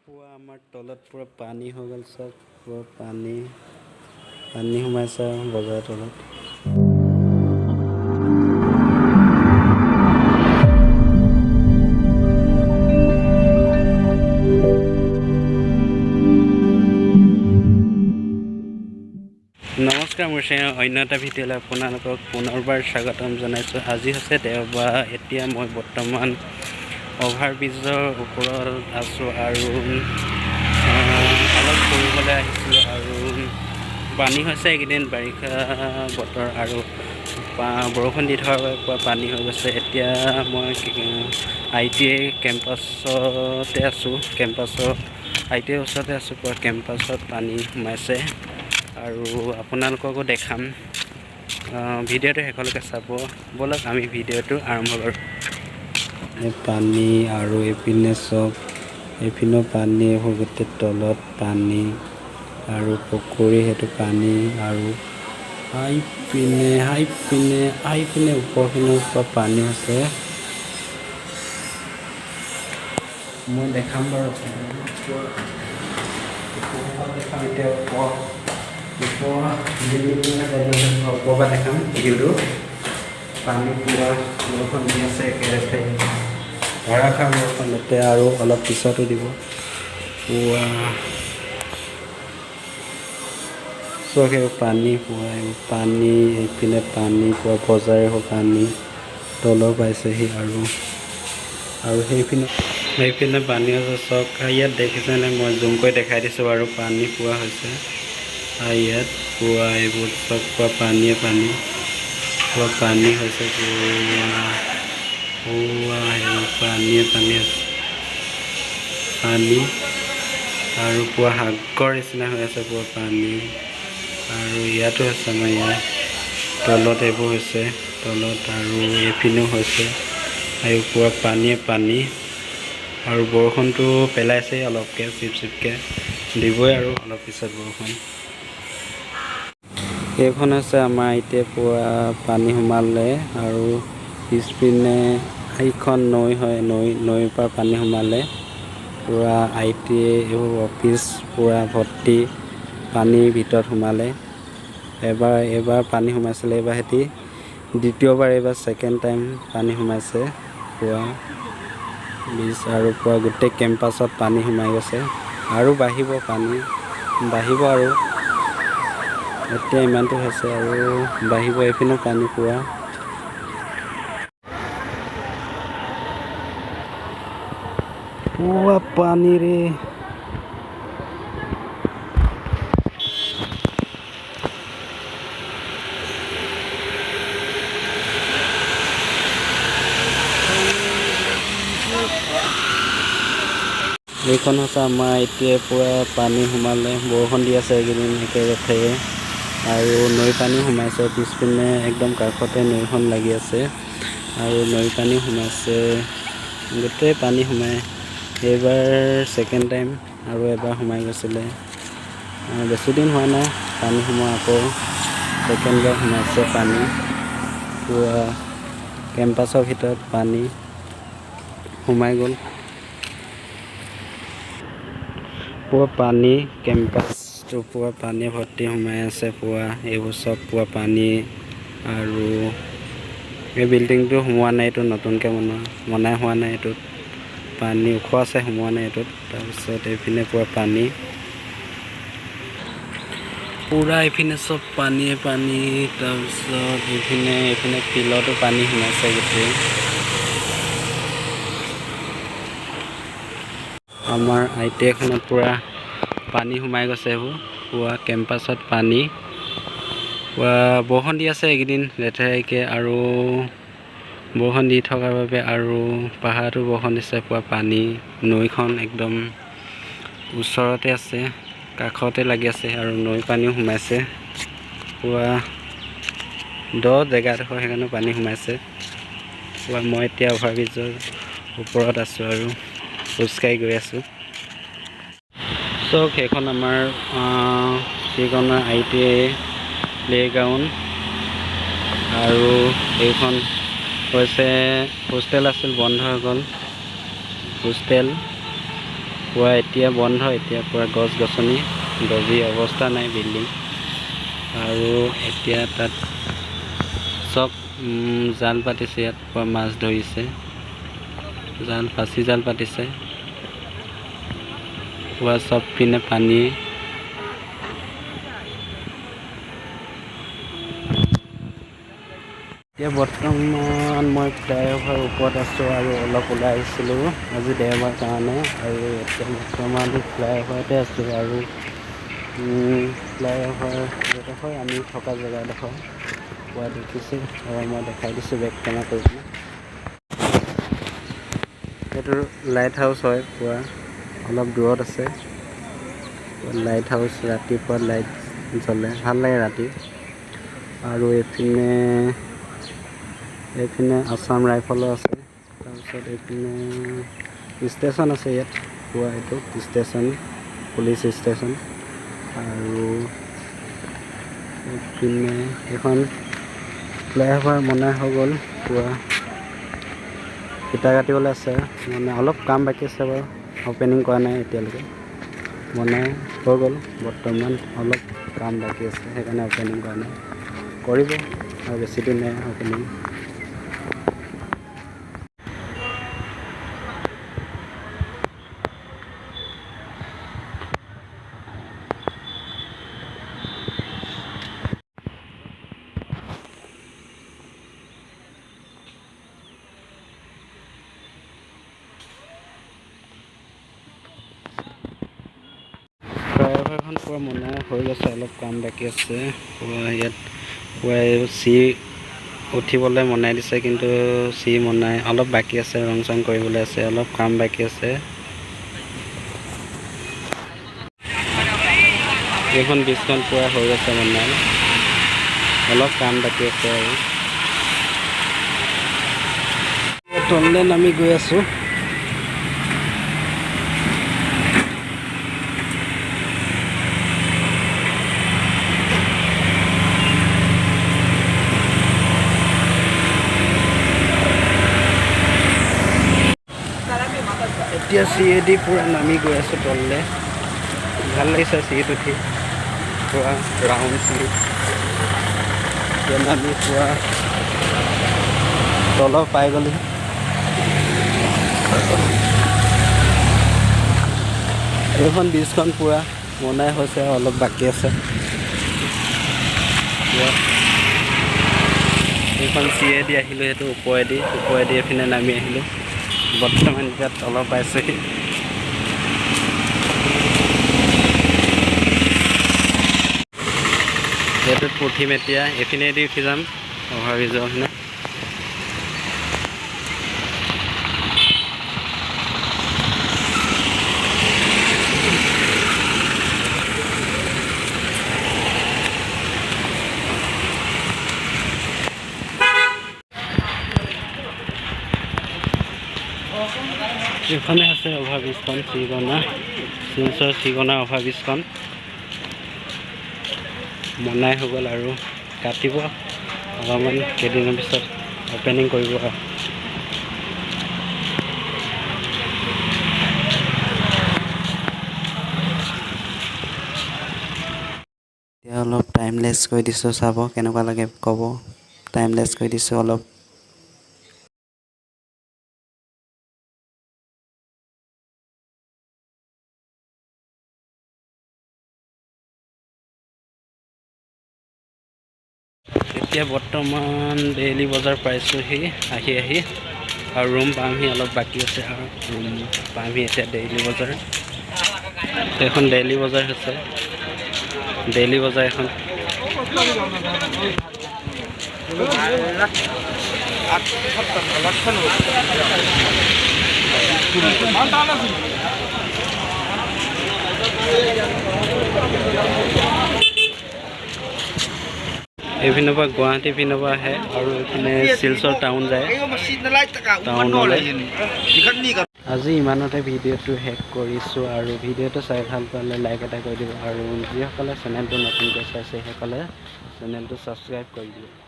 পুৰা আমাৰ তলত পুৰা পানী হৈ গ'ল, চব পুৰা পানী পানী সোমাইছে বজাৰৰ তলত। নমস্কাৰ, মোৰ চেনেল অন্য এটা ভিডিঅ'লৈ আপোনালোকক পুনৰবাৰ স্বাগতম জনাইছোঁ। আজি হৈছে দেওবাৰ। এতিয়া মই বৰ্তমান অভাৰব্ৰিজৰ ওপৰত আছোঁ আৰু অলপ ফুৰিবলৈ আহিছিলোঁ। আৰু পানী হৈছে এইকেইদিন, বাৰিষা বতৰ আৰু বৰষুণ দি থকাৰ বাবে পূৰা পানী হৈ গৈছে। এতিয়া মই I T I কেম্পাছতে আছোঁ, কেম্পাছৰ I T আইৰ ওচৰতে আছোঁ। পূৰা কেম্পাছত পানী সোমাইছে আৰু আপোনালোককো দেখাম। ভিডিঅ'টো শেষলৈকে চাব। ব'লক, আমি ভিডিঅ'টো আৰম্ভ কৰোঁ। এই পানী আৰু এইপিনে চব এইপিনেও পানী, এইবোৰ গোটেই তলত পানী আৰু পুখুৰী, সেইটো পানী। আৰু আইপিনে আইপিনে আইপিনে ওপৰপিনেও পূৰা পানী আছে। মই দেখাম বাৰু আপোনালোকক, দেখাম। এতিয়া ওপৰ ওপৰ ওপৰৰ পৰা দেখাম ভিউটো। পানী পূৰা বৰষুণ দি আছে একেৰাহে, ধাৰাসাৰ বৰষুণ। এতিয়া আৰু অলপ পিছতো দিব। পুৰা চব এইবোৰ পানী, পুৰা এইবোৰ পানী। এইপিনে পানী, পুৰা বজাৰে পানী তলৰ পাইছেহি। আৰু আৰু সেইপিনে সেইপিনে পানী আছে চব। ইয়াত দেখিছেনে? মই জুম কৰি দেখাই দিছোঁ বাৰু। পানী পুৰা হৈছে আৰু ইয়াত পুৰা এইবোৰ চব পুৰা পানীয়ে পানী, পুৰা পানী হৈছে। পুৰা পুৰা সেইবোৰ পানীয়ে পানী আছে, পানী আৰু পুৰা সাগৰ নিচিনা হৈ আছে, পুৰা পানী। আৰু ইয়াতো হৈছে, আমাৰ ইয়াত তলত এইবোৰ হৈছে তলত আৰু এইপিনেও হৈছে আৰু পুৰা পানীয়ে পানী। আৰু বৰষুণটো পেলাইছেই অলপকৈ, চিপ চিপকৈ দিবই আৰু অলপ পিছত বৰষুণ। এইখন হৈছে আমাৰ এতিয়া পুৰা পানী সোমালে। আৰু পিছপিনে সেইখন নৈ হয়, নৈ। নৈৰ পৰা পানী সোমালে। পুৰা I T এইবোৰ অফিচ পুৰা ভৰ্তি পানীৰ ভিতৰত সোমালে। এবাৰ এবাৰ পানী সোমাইছিলে, এইবাৰ সেতি দ্বিতীয়বাৰ, এইবাৰ ছেকেণ্ড টাইম পানী সোমাইছে পুৰা ব্ৰিজ আৰু পুৰা গোটেই কেম্পাছত পানী সোমাই গৈছে। আৰু বাঢ়িব, পানী বাঢ়িব। আৰু এতিয়া ইমানটো হৈছে, আৰু বাঢ়িব। এইপিনেও পানী পুৰা। পুৰা পানীৰে। এইখন হৈছে আমাৰ এতিয়া পুৰা পানী সোমালে। বৰষুণ দি আছে এইকেইদিন একেলেথাৰিয়ে আৰু নৈ পানী সোমাইছে। পিছপিনে একদম কাষতে নৈখন লাগি আছে আৰু নৈ পানী সোমাইছে, গোটেই পানী সোমাই। এইবাৰ ছেকেণ্ড টাইম, আৰু এবাৰ সোমাই গৈছিলে, বেছি দিন হোৱা নাই পানী সোমোৱা। আকৌ ছেকেণ্ডবাৰ সোমাইছে পানী। পুৰা কেম্পাছৰ ভিতৰত পানী সোমাই গ'ল। পুৰা পানী, কেম্পাছটো পুৰা পানী ভৰ্তি সোমাই আছে। পুৰা এইবোৰ চব পুৰা পানী। আৰু এই বিল্ডিংটো সোমোৱা নাই, এইটো নতুনকৈ বনোৱা, বনাই হোৱা নাই। এইটোত পানী ওখ আছে, সোমোৱা নাই এইটোত। তাৰপিছত এইপিনে পুৰা পানী, পুৰা এইপিনে চব পানীয়ে পানী। তাৰপিছত এইপিনে এইপিনে ফিল্ডতো পানী সোমাইছে গোটেই। আমাৰ I T আইখনত পুৰা পানী সোমাই গৈছে। এইবোৰ পুৰা কেম্পাছত পানী। পুৰা বৰষুণ দি আছে এইকেইদিন লেতেৰাকৈ আৰু বৰষুণ দি থকাৰ বাবে আৰু পাহাৰতো বৰষুণ দিছে, পুৰা পানী। নৈখন একদম ওচৰতে আছে, কাষতে লাগি আছে আৰু নৈ পানীও সোমাইছে। পুৰা দ জেগাডোখৰ, সেইকাৰণে পানী সোমাইছে পুৰা। মই এতিয়া অভাৰব্ৰিজৰ ওপৰত আছোঁ আৰু খোজকাঢ়ি গৈ আছোঁ। চব সেইখন আমাৰ শ্ৰীকৰণৰ I T I playground. আৰু এইখন হৈছে হোষ্টেল আছিল, বন্ধ হৈ গ'ল হোষ্টেল। পুৰা এতিয়া বন্ধ, এতিয়া পুৰা গছ গছনি গজি অৱস্থা নাই বিল্ডিং। আৰু এতিয়া তাত চব জাল পাতিছে, ইয়াত পুৰা মাছ ধৰিছে, জাল ফাঁচি জাল পাতিছে, পুৰা চব পিনে পানী। এতিয়া বৰ্তমান মই ফ্লাইঅভাৰ ওপৰত আছোঁ আৰু অলপ ওলাই আহিছিলোঁ আজি দেওবাৰ কাৰণে। আৰু এতিয়া বৰ্তমান ফ্লাইঅভাৰতে আছোঁ আৰু ফ্লাইঅভাৰ জেগাডোখৰ আমি থকা জেগাডোখৰ পোৱা দেখিছে আৰু মই দেখাই দিছোঁ বেক কেমেৰা কৰি পিনে। এইটো লাইট হাউচ হয়, পুৰা অলপ দূৰত আছে লাইট হাউচ। ৰাতিপুৱা লাইট জ্বলে, ভাল লাগে ৰাতি। আৰু এইপিনে এইপিনে আছাম ৰাইফলো আছে। তাৰপিছত এইপিনে ষ্টেচন আছে ইয়াত পুৰা, এইটো ষ্টেচন, পুলিচ ষ্টেচন। আৰু এইপিনে এখন ফ্লাইঅভাৰ বনাই হৈ গ'ল, পুৰা ইটা কাটিবলৈ আছে, মানে অলপ কাম বাকী আছে বাৰু, অ'পেনিং কৰা নাই এতিয়ালৈকে, বনাই হৈ গ'ল বৰ্তমান, অলপ কাম বাকী আছে সেইকাৰণে অ'পেনিং কৰা নাই, কৰিব আৰু বেছি দিন নাই অ'পেনিং। ফ্লাইঅভাৰখন পুৰা বনাই হৈ গৈছে, অলপ কাম বাকী আছে। পুৰা ইয়াত পুৰা চিৰি উঠিবলৈ বনাই দিছে, কিন্তু চিৰি বনাই অলপ বাকী আছে, ৰং চং কৰিবলৈ আছে, অলপ কাম বাকী আছে। এইখন ব্ৰিজখন পুৰা হৈ গৈছে বনাই, অলপ কাম বাকী আছে। আৰু তললৈ নামি গৈ আছোঁ। এতিয়া চিৰিয়েদি পূৰা নামি গৈ আছোঁ তললৈ, ভাল লাগিছে চিৰিত উঠি, পূৰা ৰাউণ্ড চিৰি। এতিয়া নামি পূৰা তলৰ পাই গ'লোঁ। এইখন ব্ৰিজখন পূৰা বনাই হৈছে, অলপ বাকী আছে। এইখন চিৰিয়েদি আহিলোঁ, সেইটো ওপৰেদি ওপৰেদি এইপিনে নামি আহিলোঁ। বৰ্তমান এতিয়া তলৰ পাইছোহি। এইটোত উঠিম এতিয়া, এইপিনেদি উঠি যাম অভাৰ ব্ৰিজৰ পিনে। এইখনে আছে অভাৰ ব্ৰিজখন, শ্ৰীগণা শিলচৰ শ্ৰীগণা অভাৰ ব্ৰিজখন বনাই হৈ গ'ল আৰু কাটিব অলপমান কেইদিনৰ পিছত অ'পেনিং কৰিব। এতিয়া অলপ টাইম লেছ কৰি দিছোঁ, চাব কেনেকুৱা লাগে ক'ব। টাইম লেছ কৰি দিছোঁ অলপ। এতিয়া বৰ্তমান ডেইলি বজাৰ পাইছোঁহি আহি আহি, আৰু ৰুম পামহি, অলপ বাকী আছে আৰু ৰুম পামহি। এতিয়া ডেইলি বজাৰ, এইখন ডেইলি বজাৰ হৈছে, ডেইলি বজাৰ এখন। এইপিনৰ পৰা গুৱাহাটী পিনৰ পৰা আহে আৰু এইপিনে শিলচৰ টাউন যায়, টাউনলৈ। আজি ইমানতে ভিডিঅ'টো শেষ কৰিছোঁ আৰু ভিডিঅ'টো চাই ভাল পালে লাইক এটা কৰি দিব আৰু যিসকলে চেনেলটো নতুনকৈ চাইছে সেইসকলে চেনেলটো ছাবস্ক্ৰাইব কৰি দিব।